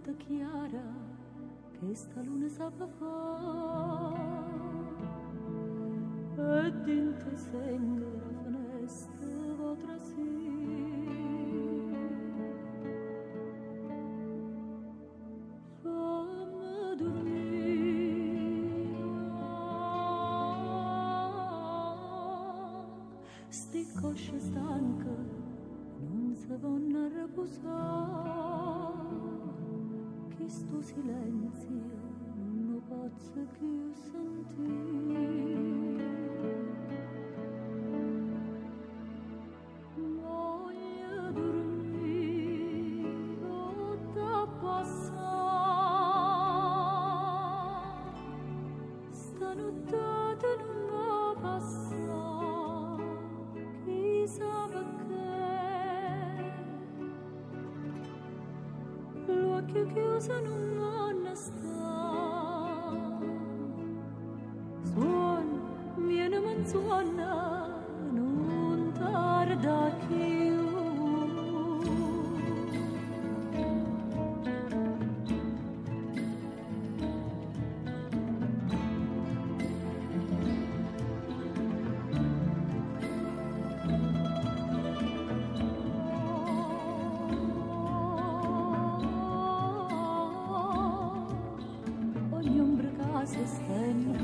notte chiara che sta luna sape fa. E dint' 'e senghe d' 'a fenesta vo' trasì. Famme durmì, sti cosce stanche nun se vonno arrepusà. Chistu silenzio nun 'o pozzo cchiù sentì. Voglio durmì, votta passà sta nuttata nun vo' passà, chi sa pecchè. L'uocchie chiuse nun vonno sta. Suonno, vieneme 'nzuonno, nun tarda cchiù. Ogni ombra ca se stenne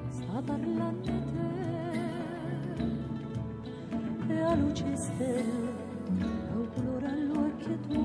sta parlanno 'e te e 'a luce 'e stelle dà 'o culore all'uocchie tuoje.